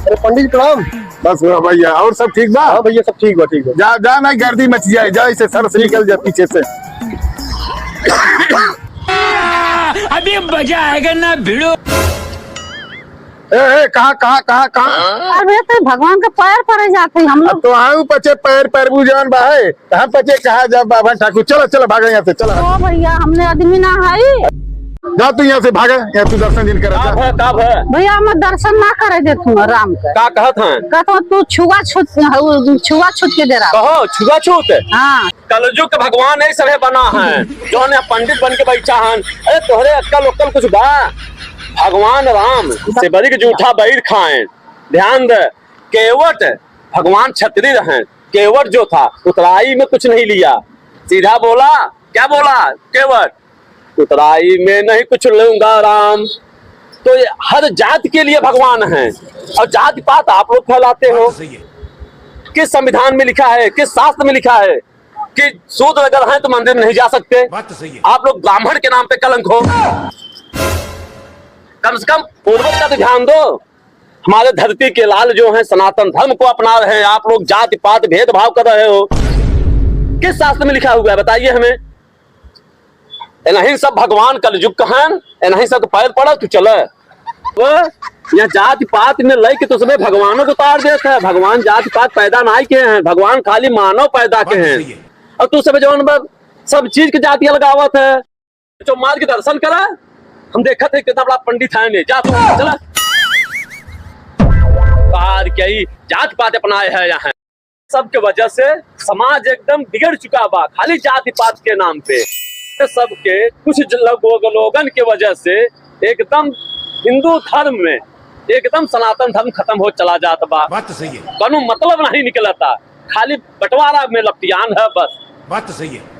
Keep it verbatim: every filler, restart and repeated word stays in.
अरे पंडित जी, प्रणाम। बस हुआ भैया, और सब ठीक बा? हाँ भैया, सब ठीक बा, ठीक बा। जा, जा, नहीं गर्दी मच जाए, जा इसे सर से निकल जा पीछे से। अभी मजा आएगा ना भिड़ो। ए, ए, कहाँ, कहाँ, कहाँ, कहाँ? अरे भैया, तो भगवान के पैर पड़े जाते हैं हम लोग। अब तो आऊ पचे पैर, पैर बू जौन बा है। हम पचे कहा जब बाभन ठाकुर, चलो, चलो, भागो यहाँ से, चलो। ओ भैया, हमने आदमी ना है। जा तू यहाँ से, भागा, यहाँ तू दर्शन जिन करा, जा। का भय, का भय? भैया, हम दर्शन ना करे देत हूँ राम के। का कहत हैं? कहत हूँ, तू छुआछूत, छुआछूत के दे रहा। कहो, छुआछूत? हाँ। कलयुग के भगवान यही सभे बना है, जौन यहाँ पंडित बन के बैठा है। अरे, तोहरे अक्कल उक्कल कुछ बा? भगवान राम से बड़ी के जूठा बैर खाएं। ध्यान दे, केवट भगवान क्षत्रिय हैं। केवट जो था, उतराई में कुछ नहीं लिया, सीधा बोला, क्या बोला केवट? उतराई में नहीं कुछ लूंगा राम। तो ये हर जात के लिए भगवान हैं, और जाति पात आप लोग फैलाते हो। बात तो सही है। किस संविधान में लिखा है, किस शास्त्र में लिखा है कि शूद्र अगर हैं तो मंदिर नहीं जा सकते? बात तो सही है। आप लोग ब्राह्मण के नाम पे कलंक हो। कम से कम पूर्वज का तो ध्यान दो। हमारे धरती के लाल जो हैं, सनातन धर्म को अपना रहे हैं, आप लोग जाति पात भेदभाव कर रहे हो। किस शास्त्र में लिखा हुआ है, बताइए हमें। इन्हीं सब भगवान कलयुग का हैं, इन्हीं सब के पैर पड़ा, तू चले। वो यहाँ जाति पात में लइके तो सभे भगवानों को तार देत है। भगवान जाति पात पैदा नाहीं किहे हैं, भगवान खाली मानव पैदा किहे हैं। बात तो सही है। और तू सभे जौन बा, सब चीज के जाति अलगावत है। चौमार के दर्शन करा, हम देखत है कितना बड़ा पंडित है ने। जा तू, चला। बाहर के ही जात पात अपनाए है यहाँ। सबके वजह से समाज एकदम बिगड़ चुका बा, खाली जाति पात के नाम पे। ये सबके कुछ ज-, लोग, लोगन के वजह से एकदम हिंदू धर्म में एकदम सनातन धर्म खत्म हो चला जात बा। बात तो सही है। कौनो मतलब नहीं निकलता, खाली बंटवारा में लपटियान है बस। बात तो सही है।